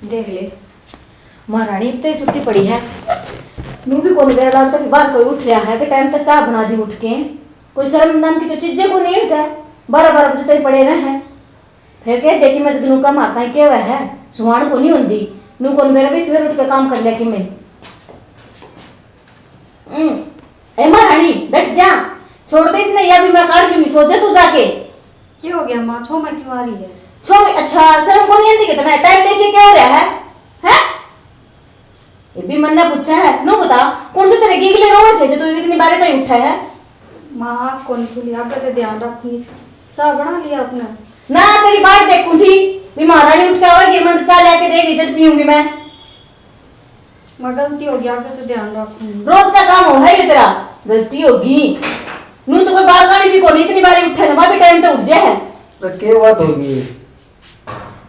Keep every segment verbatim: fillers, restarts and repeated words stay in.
देख ले, महारानी तो सुत्ती पड़ी है। नू भी कोनी बेरा लागता कि बाहर कोई उठ रहा है कि टाइम तो चाय बना दी उठ के। कोई शर्म नाम की तो चीजें को नहीं है। बारह बारह बजे तक पड़े रहे हैं। फिर कह दे कि मैं तो नू का मारता ही क्या हुआ है, सुहान को नहीं होंदी। नू कोनी बेरा भी सवेरे उठ के काम कर लिया कि मैं। हम्म। ए महारानी, बैठ जा। छोड़ दे इसने, या भी मैं काट लूंगी, सो जा तू जाके। क्या हो गया माँ, छो में क्यों आ रही है? छो में? अच्छा, शर्म को नहीं आती कितना? टाइम देखिए क्या हो रहा है, हैं? ये भी मन ने पूछा है। नो बता, कौन से तेरे गीगले रोवे थे जो तू इतनी बारे ताई उठा है? माँ, आँख कौन खुली, आगे तो ध्यान रखूंगी। चाय बना लिया आपने? ना, तेरी बाट देखूं थी। भी महारानी उठ के आवेगी, मैं तो चाय लेके देगी, जब पीऊंगी मैं। माँ, गलती होगी, आगे तो ध्यान रखूंगी। रोज का काम हो है ये तेरा, गलती होगी। नू तो कोई बालकानी भी कोनी, इतनी बारी उठे ना, भी टाइम तो उठ जाए है। अरे, के बात होगी?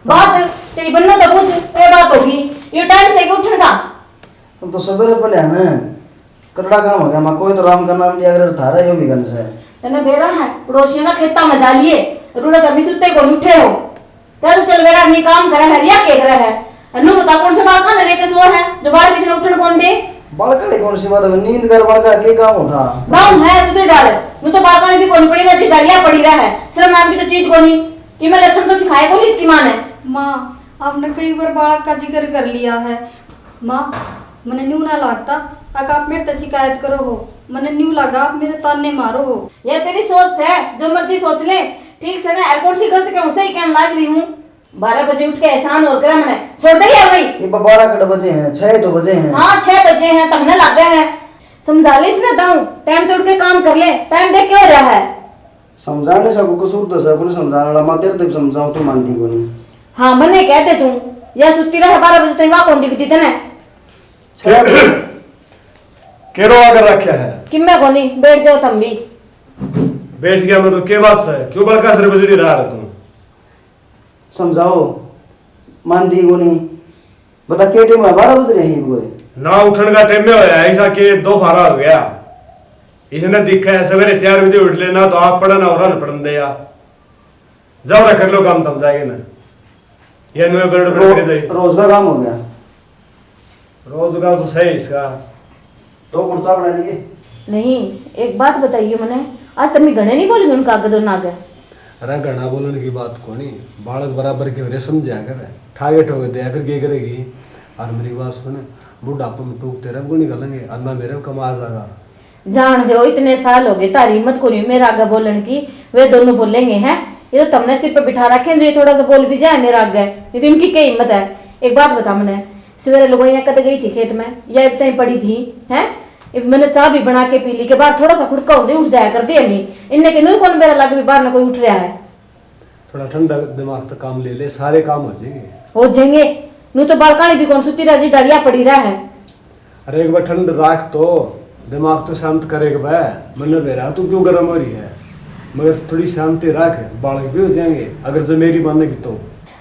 बात तेरी बन्नो तो पूछ, के बात होगी? ये टाइम से उठण का। तुम तो सवेरे पहले आना है। करड़ा काम हो गया, मैं कोई तो राम का नाम लिया करे, थारा यो भी गन से। तने बेरा है, पड़ोसियों का खेता में जा लिए, रूड़ा तभी सुत्ते को उठे हो। चल, चल बेरा, अपनी काम करे है, या के करे है? अन्नू बता, कौन से बालका ने लेके सो है, जो बाहर किसी ने उठण कौन दे? बालका ने कौन सी बात है, नींद कर बालका, के काम होता? गाँव है, सुधर डाल। नू तो बालका ने भी कौन पड़ेगा, जिस डालिया पड़ी रहा है। शर्म नाम की तो चीज कोनी। कि मैं लक्षण तो सिखाए कोनी इसकी माँ ने। माँ, आपने कई बार बालक का जिक्र कर लिया है। माँ, मने न्यू ना लागता, अक आप मेरे ते शिकायत करो हो। मने न्यू लगा, आप मेरे ताने मारो हो। यह तेरी सोच है, जो मर्जी सोच ले। ठीक से ना, और कौन सी गलत कहूँ, सही कहने लाग रही हूँ। बारह बजे उठ के एहसान और करा मने। छोड़ दे या भाई। ये बारह कट बजे हैं, छह तो बजे हैं। हाँ, छह बजे हैं, तमने लागे हैं। समझा ले इसने दाऊ, टाइम तो उठ के काम कर ले, टाइम देख के हो रहा है। समझाने से को कसूर तो से, अपने समझाने वाला, मैं तेरे तक समझाऊं तो मानती कोनी। हाँ, मने कह दे तू, या सुत्ती रहे बारह बजे तक, वहाँ कौन दिखती तने? के, के रोवा कर रखा है? किम्मे कोनी, बैठ जाओ थम भी। बैठ गया मैं तो, के बात है? क्यों बड़का सिर बजड़ी रहा है तू? समझाओ, मानती कोनी। बता, के टाइम है? बारह बज रहे हैं इब कोई। ना उठण का टाइम में होया, ऐसा के दो फारा हो गया। इसने दिखा है, सवेरे चार बजे उठ लेना तो आप पढ़ना और हल पढ़न दे या। जाओ ना, कर लो काम, तम जाएंगे ना। ये नुए बरड़ बरड़ रो-, के जाए। रोज का काम हो गया। रोज का तो सही इसका। दो कुर्ता बना लिए। नहीं, एक बात बताइए मने, आज तमी घणे नहीं बोली उनका आगे, दोनों आगे? अरे घणा बोलण की बात कोनी, बालक बराबर के हो रे, समझा कर, ठागे ठोके दे, फिर के करेगी? और मेरी बात सुन, बुढ़ापे में टूकते रह गुणी घलेंगे, और ना मेरे को कमा जाएगा। जान दो, इतने साल हो गए, तारी हिम्मत कोनी मेरे आगे बोलण की, वे दोनों बोलेंगे हैं? ये तो तमने सिर पे बिठा रखे हैं, जो ये थोड़ा सा बोल भी जाए मेरे आगे, नहीं तो इनकी क्या हिम्मत है? एक बात बता मने, सवेरे लुगाइयां कद गई थी खेत में, या इब ताई पड़ी थी, हैं? इब मैंने चाय भी बना के पी ली, के बाहर थोड़ा सा खुड़का होंदे उठ जाया कर दे अम्मी। इनने के नू कौन बेरा लग भी बाहर ना कोई उठ रहा है। थोड़ा ठंडा दिमाग तक काम ले ले, सारे काम हो जाएंगे। हो जाएंगे। नू तो बालकानी भी कौन सुती रह, जी डालिया पड़ी रहा है। अरे एक बार ठंड राख तो, दिमाग तो शांत करे के बे। मन्ने बेरा तू क्यों गर्म हो रही है, मगर थोड़ी शांति रख, बालक भी हो जाएंगे अगर जो मेरी मानेगी तो।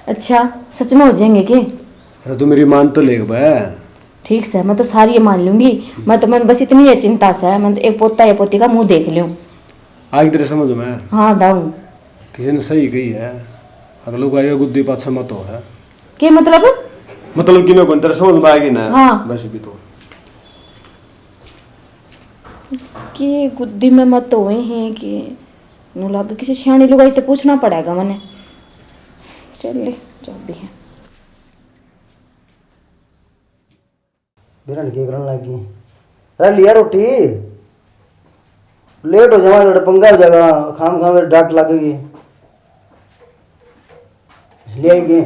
अच्छा, सच में हो जाएंगे के? अरे तू मेरी मान तो ले बे। ठीक से, मैं तो सारी ये मान लूंगी। मैं तो, मैं बस इतनी ये चिंता से, मैं तो एक पोता या पोती का मुंह देख लूं। आग तेरे समझ में? हाँ दाऊ। किसी ने सही कही है, अगलो का ये गुद्दी पाछे मत हो है। के मतलब? मतलब कि मैं कौन तेरे समझ में आएगी ना? हाँ। बस भी तो। के गुद्दी में मत होए हैं कि नू लागे किसी सियाणी लुगाई तो पूछना पड़ेगा मने। चल ले, जो भी है। बिरन के करन लग गई। अरे लिया रोटी, लेट हो जावा, थोड़ा पंगा हो जाएगा, खाम खाम डांट लगेगी। ले आई गए।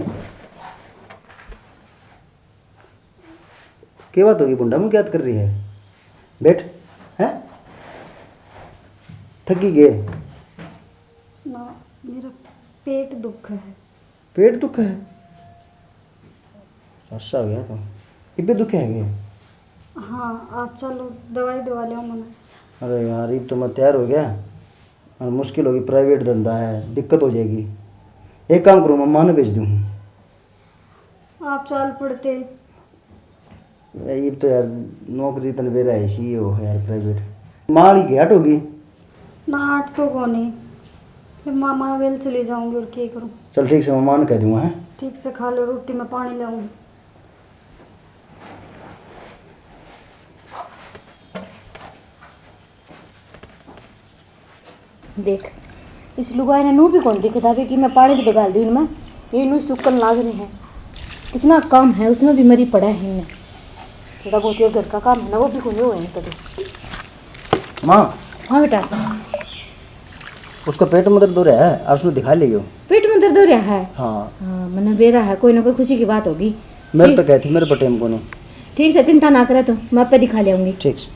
के बात होगी, भुंडा मुंह क्या कर रही है? बैठ। हैं? थकी गए? ना, मेरा पेट दुख है। पेट दुख है? अच्छा हो गया तो। इबे दुख है के? हाँ, आप चलो, दवाई दवा लो मने। अरे यार, इब तो मैं तैयार हो गया। और मुश्किल होगी, प्राइवेट धंधा है, दिक्कत हो जाएगी। एक काम करूँ, मैं माँ ने भेज दूँ। आप चाल पड़ते। इब तो यार, नौकरी तन बेरा है सी हो यार, प्राइवेट। माँ वाली की हट होगी? ना, हट तो कोनी। फिर माँ, माँ गेल चली जाऊंगी और के करूँ? चल ठीक से, मैं माँ ने कह दूंगा, हैं? ठीक से खा लो रोटी, मैं पानी लाऊं। देख, इस लुगाई ने नू भी कौन दिखता भी कि मैं पानी तो बगाल दूँ इनमें, ये नू सुकन लाग रही है। कितना काम है उसमें भी, मरी पड़ा है इनमें। थोड़ा बहुत ये घर का काम है ना, वो भी कोनी हुआ है कभी। माँ। हाँ बेटा। उसका पेट में दर्द हो रहा है, और उसने दिखा लियो। पेट में दर्द हो रहा है? हाँ। हाँ, मैंने बेरा है, कोई ना कोई खुशी की बात होगी। मेरे ठीक। तो कहती मेरे पर टेम कोनी। ठीक से, चिंता ना करे तू, मैं आपे दिखा ले आऊंगी। ठीक से।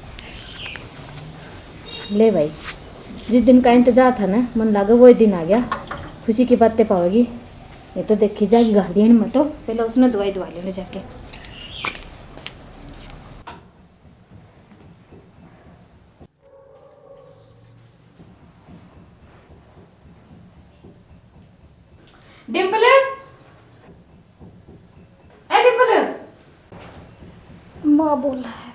ले भाई, जिस दिन का इंतजार था ना, मन लागे वो ही दिन आ गया। खुशी की बातें पावेगी। ये तो देखी जाएगी गार्डियन में, तो पहले उसने दवाई दवा ले जाके। डिम्पल, ए डिम्पल। माँ बोला है।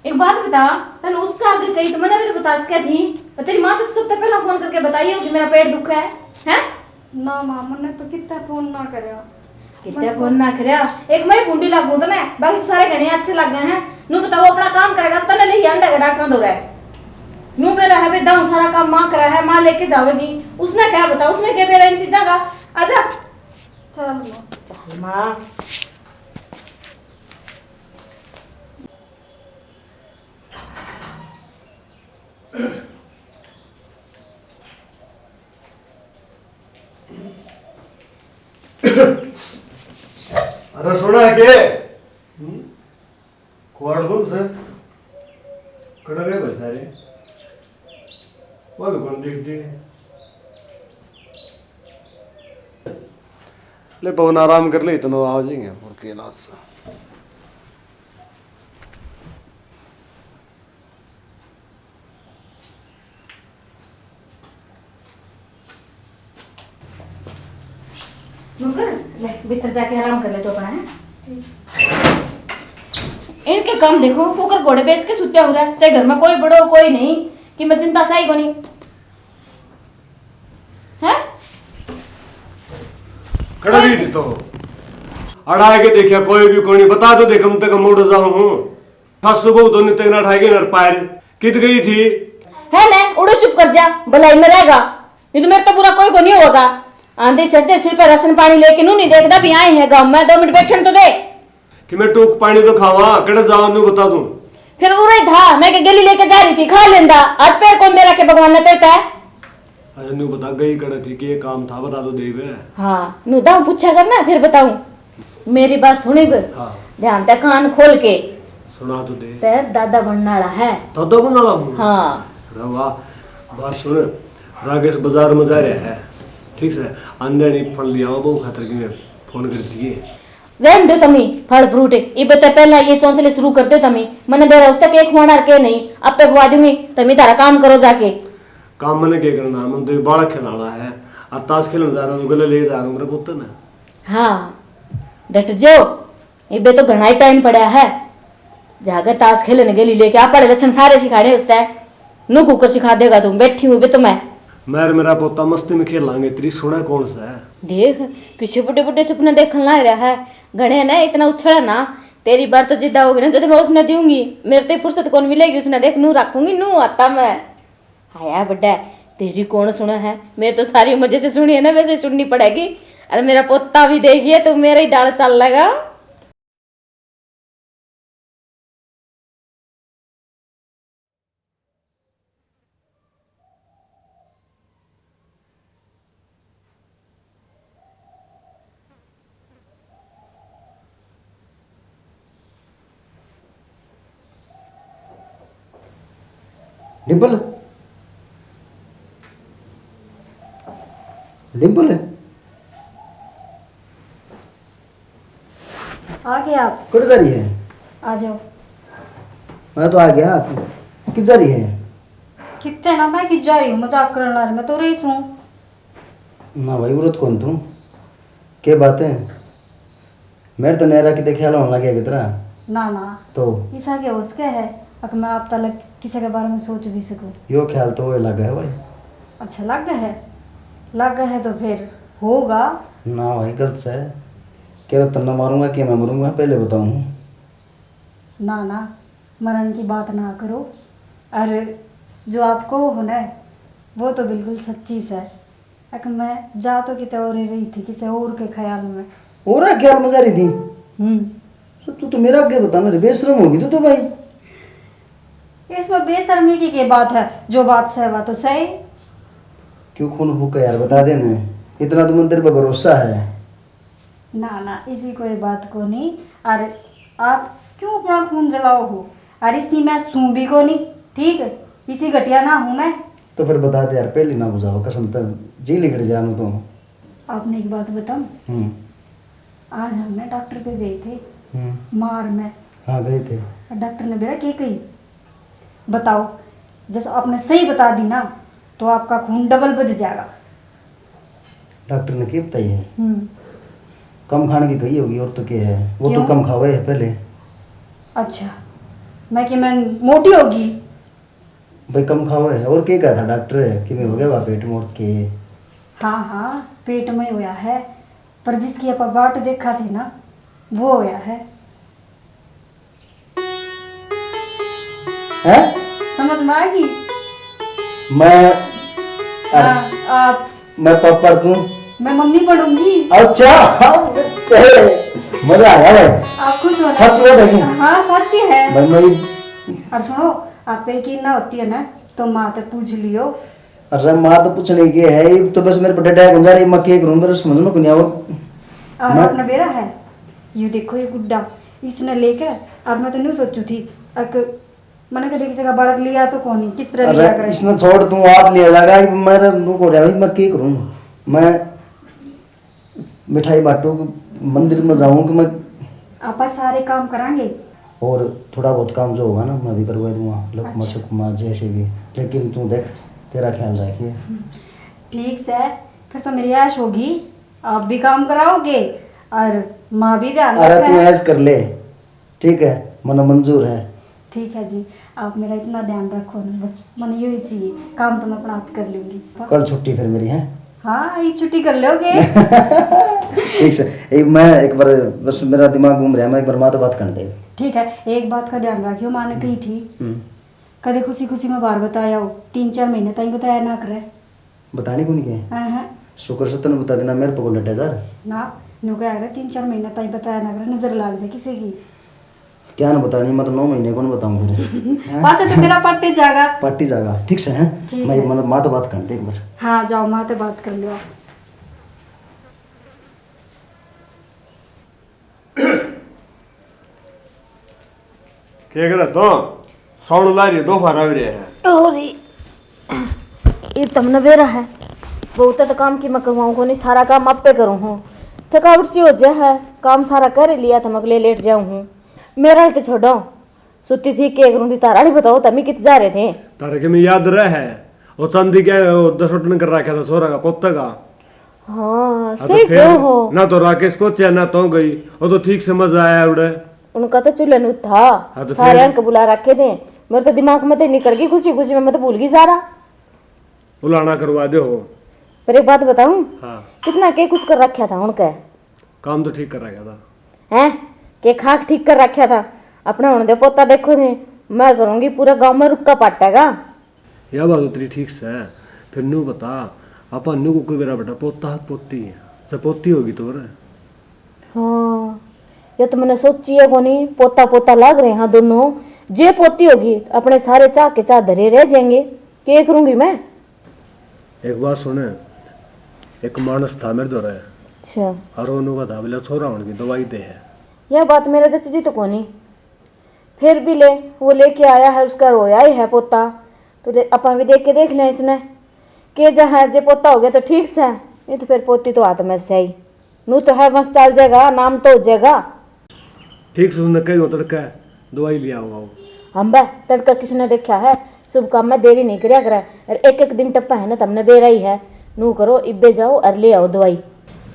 एक बात बता, तने उसका आगे कही तो मैंने भी तो बता सके थी। और तेरी माँ तो सबसे पहला फोन करके बताई हो कि मेरा पेट दुख है, हैं? ना माँ, मैंने तो कितना फोन ना करया। कितना फोन ना करया? एक मैं भूंडी लागू तो मैं, बाकी तो सारे घणे अच्छे लग गए हैं। नू बताओ, अपना काम करेगा तो तने ले आंदा डॉक्टर दो रहे। नू मेरा है बेदाऊ, सारा काम माँ करा है, माँ लेके जावेगी। उसने क्या बता, उसने क्या मेरा इन चीजा का? आजा। चल माँ। चल माँ। अरे सुना है के? हम्म? कुआड़ कौन से? कड़ा गए भाई सारे? वो भी कौन देखते हैं? ले पवन आराम कर ले, इतना आ जाएंगे और के लाश। नुकर, ले, भीतर जाके आराम कर ले तू अपना, है? इनके काम देखो, कुकर घोड़े बेच के सुत्या हो रहा है, चाहे घर में कोई बड़ो, कोई नहीं, कि मैं चिंता सही कोनी। हैं? कड़ा गई थी तो। अड़ा के देखा कोई भी कोनी, बता तो दे, कम तक मुड़ जाऊं हूँ। सासू बहू दोनों तेरे ना ठाएगे नर पार। कित गई थी? है ना, उड़ो चुप कर जा, भलाई में रहेगा। नहीं तो मेरे तो बुरा कोई को नहीं होगा। आंधी चढ़ते सिर पे राशन पानी लेके नू नहीं देखता भी आए हैं गांव में, दो मिनट बैठन तो दे। कि मैं टूक पानी तो खावा, कड़े जावा नू बता दूं। फिर उरे ही था, मैं के गली लेके जा रही थी, खा लेंदा। आज पैर कौन दे रखे भगवान ने तेरे पे? अच्छा, नू बता, गई कड़े थी, के काम था, बता तो देवे। हाँ, नू दाऊ पूछा करना, फिर बताऊं। मेरी बात सुनी बे। हाँ। ध्यान ते कान खोल के। सुना तो दे। तेरा दादा बनने वाला है। दादा बनने वाला हूँ? हाँ। अरे वाह, बात सुन, राकेश बाजार में जा रहा है, ठीक से, आंदे नहीं फल लिया, वो खातर की मैं फोन कर दिए। रहन दो तमी फल फ्रूट, इब ते पहला ये चौंचले शुरू कर दो तमी। मने बेरा उस तक एक खुआना के नहीं, आपे खुआ दूंगी, तमी तारा काम करो जाके। काम मने के करना, मन तो ये बालक खिलाना है, और ताश खेलन जा रहा हूँ, गले ले जा रहा हूँ मेरे पुत्र ने। हाँ, डट जाओ, इबे तो घणा ही टाइम पड़ा है। जाके ताश खेलने गेली लेके आ, पढ़े लक्षण सारे सिखाने उसते। नू कुकर सिखा देगा तू, बैठी हूँ इबे तो मैं। मैं और मेरा पोता मस्ती में खेल लांगे, तेरी सुना कौन सा है? देख, किसी बड़े बड़े सपने देखने लग रहा है। घणे ना इतना उछला ना, तेरी बार तो जिद्दा होगी ना, जब मैं उसने दूंगी, मेरे तो फुर्सत कौन मिलेगी उसने, देख नू रखूंगी नू आता मैं। हाया बड्डा, तेरी कौन सुना है? मैं तो सारी मजे से सुनी है ना, वैसे सुननी पड़ेगी। अरे मेरा पोता भी देखिए तो मेरा ही डाल चल लेगा। डिंपल, डिंपल, आ गए आप? कट जा रही है? आ जाओ। मैं तो आ गया। कित जा रही है? कितने ना, मैं कित जा रही हूँ, मजाक करने वाले, मैं तो रही हूँ। ना भाई, उरत कौन तू? के बात है? मेरे तो नहरा किते ख्याल होने लगे कितरा। ना ना। तो? ईसा के उसके है, अक मैं आप तलक किसी के बारे में सोच भी सकूं। यो ख्याल तो वो लगा है भाई। अच्छा लगा है? लगा है तो फिर होगा। ना भाई, गलत से। क्या तो तन्ने मारूंगा कि मैं मरूंगा, पहले बताऊं। ना ना, मरण की बात ना करो। अरे, जो आपको हो ना, वो तो बिल्कुल सच्ची से। अक मैं जा तो किते और ही रही थी, किसी और के ख्याल में। और के ख्याल में जा रही थी? हम्म। तो तू तो मेरा आगे बता, मेरे बेशरम होगी तू तो भाई। इसमें बेशर्मी की क्या बात है? जो बात सही, वह तो सही। क्यों खून फूका यार, बता दे ना। इतना तो मन तेरे पे भरोसा है। ना ना, इसी कोई बात को नहीं। और आप क्यों अपना खून जलाओ हो? और इसी मैं सूं भी को नहीं, ठीक? इसी घटिया ना हूँ मैं। तो फिर बता दे यार, पहली ना बुझाओ, कसम तो जी लिकड़ जानो तो। आपने एक बात बताऊं? हम्म। आज हम ना डॉक्टर पे गए थे, हम्म। मार में। हाँ, गए थे। और डॉक्टर ने मेरा के कही, बताओ, जैसे आपने सही बता दी ना, तो आपका खून डबल बढ़ जाएगा। डॉक्टर ने के बताई है? हम्म। कम खाने की कही होगी, और तो क्या है, वो तो क्यों? कम खावे है पहले। अच्छा, मैं कि मैं मोटी होगी? भाई, कम खावे है, और के कहा था डॉक्टर है कि मैं हो गया वा पेट मोट के? हाँ हाँ, पेट में होया है, पर जिसकी आप बाट देखा थे ना, वो होया है। हैं? समझ में आ गई? मैं, हाँ, आप। मैं पापा तू। मैं मम्मी बनूंगी। अच्छा, हाँ, मजा आया भाई। आप खुश हो ना? सच बात है कि? हाँ, सच ही है। भाई, मैं और सुनो, आप पे यकीन ना होती है ना, तो माँ तक पूछ लियो। अरे माँ तो पूछने की है, ये तो बस मेरे पे डंडा गुंजा रही, मैं के करूँ, मेरे समझ में कोनी आवा। और मैं अपना बेरा है, ये देखो ये गुड्डा, इसने लेके, और मैं तो न्यू सोचू थी, अक, मैंने कभी किसी का बालक लिया तो कोनी, किस तरह अरे लिया करे? इसने छोड़, तू आप लिया जाएगा, ये मेरे नु को रहा भाई, मैं के करूँ? मैं मिठाई बांटू कि मंदिर में जाऊं कि मैं आपा सारे काम करांगे। और थोड़ा बहुत काम जो होगा ना, मैं भी करवा दूंगा, लकमा अच्छा। छकमा जैसे भी। लेकिन तू देख, तेरा ख्याल रखिए। ठीक से, फिर तो मेरी ऐश होगी, आप भी काम कराओगे और माँ भी ध्यान अरे तू रखे। ऐश कर ले, ठीक है, मने मंजूर है। ठीक है जी, आप मेरा इतना ध्यान रखो ना, बस मने यो ही चाहिए, काम तो मैं अपना आप कर लूंगी। कल छुट्टी फिर मेरी है? हाँ, ये छुट्टी कर लोगे। ठीक से, ए, मैं एक बार, बस मेरा दिमाग घूम रहा है, मैं एक बार माँ तो बात करने दे। ठीक है, एक बात का ध्यान रखियो, माँ ने कही थी, हम्म। कदे खुशी खुशी में बाहर बताया हो, तीन चार महीने ताई बताया ना करे। बताने को नहीं क्या? हाँ, हाँ। शुक्र से तने बता देना, मेरे पे को लड्डा यार। ना, न्यू कह रहे, तीन चार महीने ताई बताया ना करे, नजर लाग जाए किसी की। क्या ना बतानी, मैं तो नौ महीने को ना बताऊं फिर। हैं? पाछे तो मेरा पाटी जागा। पाटी जागा, ठीक से, हैं? ठीक मैं है। मतलब माँ तो बात करते एक बार। हाँ, जाओ, माँ तो बात कर लो आप। के करे तो? साउंड ला रही है, दो फारा हो रहे हैं। और ये तमने बेरा है, बहुत तो काम की मैं करवाऊँ कोनी, सारा काम आप पे करूँ हूँ। थकावट सी हो जाए है, काम सारा कर लिया तो मैं ले लेट जाऊँ हूँ। मेरा तो छोड़ो, सुती थी, के करूँ थी, तारा नहीं बताओ, तमी कित जा रहे थे? तारे के मैं याद रहे है, वो चांदी के, वो दस टन कर रखा था सोरा का, पोता का। हाँ, हाँ, तो सही फिर कहो हो। ना तो राकेश पहुंचा, ना तो गई, वो तो ठीक समझ आया उड़े। उनका तो चूल्हे नु था, हाँ, तो सारे फिर? अंक बुला रखे थे। मेरे तो दिमाग में तो निकल गई खुशी खुशी में, मैं तो भूल गई सारा। बुलाना करवा दे हो। पर एक बात बताऊं? हाँ। कितना के कुछ कर रखा था उनके। काम तो ठीक कर रखा था। हैं? के खाक ठीक कर रखा था? अपना होने दे, पोता देखो थे। मैं करूंगी पूरे गांव में रुक्का पाटेगा। या बात तो तेरी ठीक से। फिर नू बता, आपा नू को कोई बेरा बेटा पोता है, पोती है? जब पोती होगी तो रे। हाँ, ये तो मैंने सोची है कोनी। पोता पोता लाग रहे हैं दोनों। जे पोती होगी, अपने सारे चाह के चाह धरे रह जाएंगे। के करूंगी मैं? एक बात सुन, एक मानस था मेरे धोरे। अच्छा। और उन्होंने कहा था, बोला, छोरा होने की दवाई दे है। यह बात मेरे जचदी तो कोनी। फिर भी ले, वो लेके आया है, उसका रोया ही है पोता, तो दे, अपन भी देख के देख लें इसने। के जा है, जे पोता हो गया तो ठीक से, नहीं तो फिर पोती तो हाथ में से ही। नू तो है, बस चल जाएगा, नाम तो हो जाएगा। ठीक से उन्हें कही हो तड़के दवाई ले आओ, आओ। हम बे, तड़का किसने देखा है? शुभ काम में देरी नहीं करया करे। और एक एक दिन टप्पा है ना, तमने बेरा ही है। नू करो, इब्बे जाओ और ले आओ दवाई।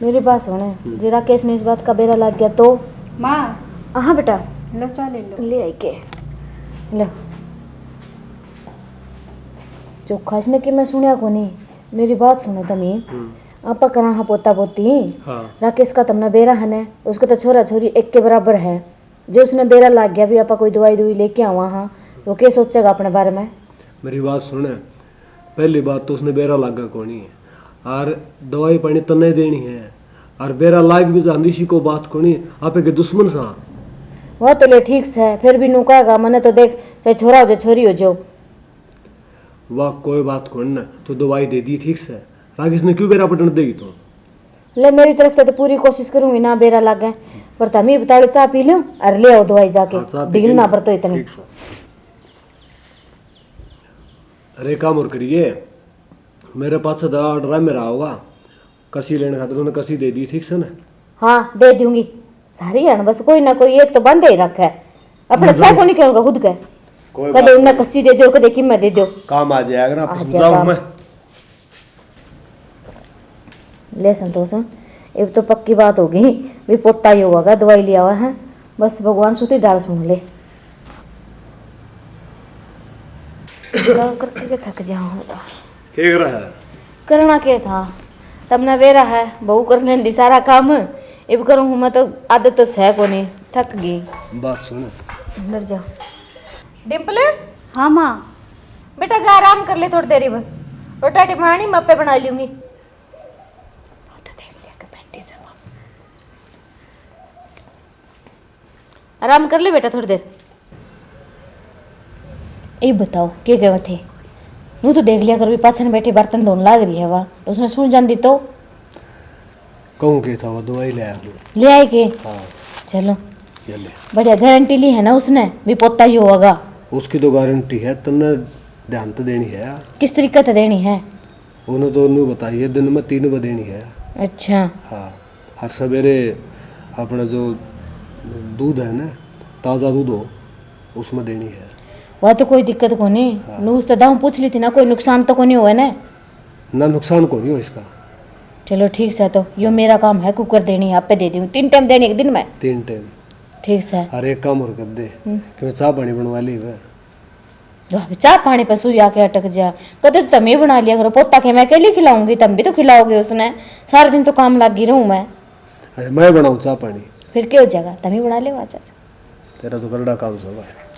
मेरी बात सुने, हम्म। जे राकेश ने इस बात का बेरा लग गया तो? माँ। हाँ बेटा। लो, चाय ले लो। ले आई के। लो। चोखा इसने कि मैं सुनया कोनी। मेरी बात सुनो तमी। हम्म। आपा करा हाँ पोता पोती। हाँ। राकेश का तमने बेरा है ने, उसको तो छोरा छोरी एक के बराबर है। जो उसने बेरा लाग गया भी, आपा कोई दवाई दुवाई लेके आवा हाँ, वो के सोचेगा अपने बारे में? मेरी बात सुन, पहली बात तो उसने बेरा लागा कोनी है, और दवाई पानी तन्ने देनी है, और बेरा लाग भी जांदी सी को बात कोनी, आपे के दुश्मन सा। वह तो ले ठीक से, फिर भी नू कहेगा, मने तो देख, चाहे छोरा हो जाए, छोरी हो जाओ। वाह, कोई बात कोनी ना, तो दवाई दे दी ठीक से। राकेश ने क्यों बेरा पटन देगी तू? ले, मेरी तरफ से तो पूरी कोशिश करूंगी ना बेरा लागे, पर तमी बताड़ो, चाय पी लो और ले आओ दवाई जाके। हाँ, चाय पी ढील के ना पर तो इतनी। ठीक से। अरे, काम और करिए, मेरे पास तो ऑर्डर है मेरा, होगा कसी लेने खातिर, उन्होंने कसी दे दी, ठीक से ना? हाँ, दे दूंगी। सारी है ना, बस कोई ना कोई एक तो बंदे ही रखे। अपने मैं सह जाऊँ। को नहीं कहूँगा खुद के। कोई कदे बात उन्हें नहीं। कसी दे दो, कदे कीमत दे दो। काम आ जाएगा ना, आ पसंद जाएगा। जाऊँ मैं। ले संतोष, अब तो पक्की बात होगी, भी पोता ही होगा, दवाई लिया हुआ है, बस भगवान सुती डाल सुन ले। गाँव करके के थक जाऊँ तो। के कर रहा है? करना के था, तमने बेरा है, बहू कर लेंदी सारा काम, इब करूँ हूँ मैं तो, आदत तो सह कोनी, थक गई। बात सुन। डर जा। डिम्पल। हाँ माँ। बेटा जा आराम कर ले थोड़ी देर, इब रोटा रोटी बनानी मैं आपे बना लूंगी। वो तो देख लिया कर बैठी से। आराम कर ले बेटा थोड़ी देर। ये बताओ, के कहवा थे? नू तो देख लिया कर, भी पाछन बैठी बर्तन धोने लाग रही है वा, उसने सुन जांदी तो। कहूँ के था, वो दवाई ले आया हूँ। ले आए के? हाँ। चलो। ये ले। बढ़िया गारंटी ली है ना उसने, भी पोता ही होगा। उसकी तो गारंटी है, तन्ने ध्यान तो देनी है। किस तरीके से देनी है? उन्हें तो न्यू बताई है, दिन में तीन बार देनी है। अच्छा। हाँ, हर सवेरे अपना जो दूध है ना, ताज़ा दूध हो, उसमें देनी है। वह तो कोई दिक्कत कोनी। हाँ। नू उससे दाऊं पूछ ली थी ना, कोई नुकसान तो कोनी हुआ ना? ना, नुकसान कोनी हो इसका। चलो ठीक से, तो यो मेरा काम है, कुकर देनी है, आपे दे दूँ। तीन टाइम देनी एक दिन में? तीन टाइम। ठीक से। अरे एक काम और कर दे, हम्म। कि मैं चाय पानी बनवा ली वह। वाह, चाय पानी पे सुई आके अटक जा। कदे तो तम ही बना लिया करो, पोता के मैं अकेली खिलाऊंगी, तम भी तो खिलाओगे उसने। सारा दिन तो काम लागी रहूं मैं। अरे, मैं बनाऊं चाय पानी? फिर क्या हो जाएगा, तम ही बना ले आज। तेरा तो करड़ा काम सब है।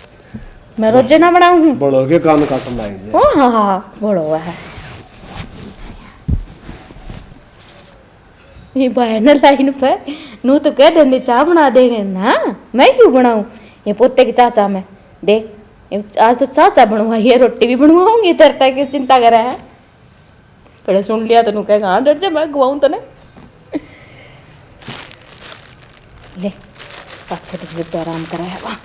मैं रोजे ना बनाऊं हूँ। बड़ो के कान काटन लाग जाए। ओ हाँ, हाँ, हाँ, बड़ो है। ये भाई ना लाइन पे, नू तो कह देंदे, "चाय बना देंगे ना, मैं क्यों बनाऊं?" ये पोते के चाचा में देख, ये आज तो चाचा बनवाई है, रोटी भी बनवाऊंगी तेरे तक, क्यों चिंता करे है? कड़े सुन लिया तो नू कहेगा, "हाँ, डर जा, मैं गवाऊं तने।" ले, पाछे तो फिर तो आराम करे है वहाँ।